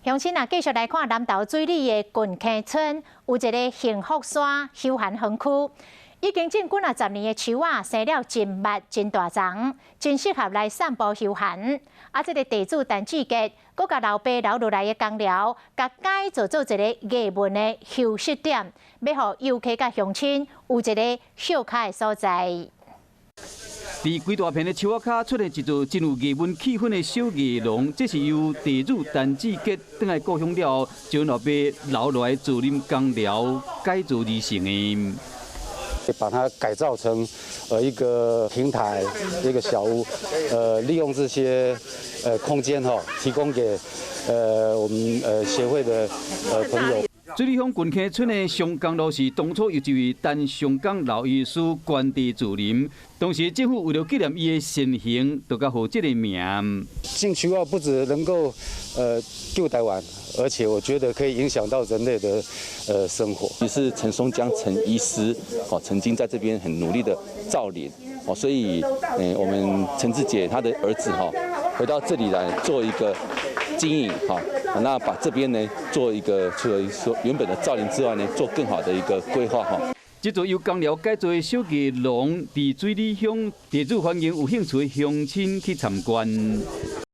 鄉親啊，繼續來看南投水里的圳坑村，有一个幸福山休閒園區，已經種幾若十年的樹仔，生了真密真大叢，真適合來散步休閒。啊，這个地主陳志傑，閣共老爸留落來的工寮，共改造做一个藝文的休息點，欲予遊客佮鄉親有一个歇跤的所在。佇規大片的樹仔跤出現一座真有藝文氣氛的小藝廊，這是由地主陳志傑轉來故鄉了後，將老爸留落來造林工寮改造而成的。把它改造成一個平台，一個小屋，利用這些空間哈，提供給我們協會的朋友。水里鄉圳坑村的松江路是當初由一位陳松江老醫師捐地造林，當時政府為了紀念伊的善行，就共予這个名。種樹仔不只能夠救台灣，而且我覺得可以影響到人類的生活。其實陳松江陳醫師哦，曾經在這邊很努力的造林哦，所以我們陳志傑他的兒子哈，回到這裡來做一個經營哈。那把這邊呢做一個除了說原本的造林之外呢，做更好的一個規劃哈。這座由工寮改造的小藝廊，佇水里鄉，地主歡迎有興趣的鄉親去參觀。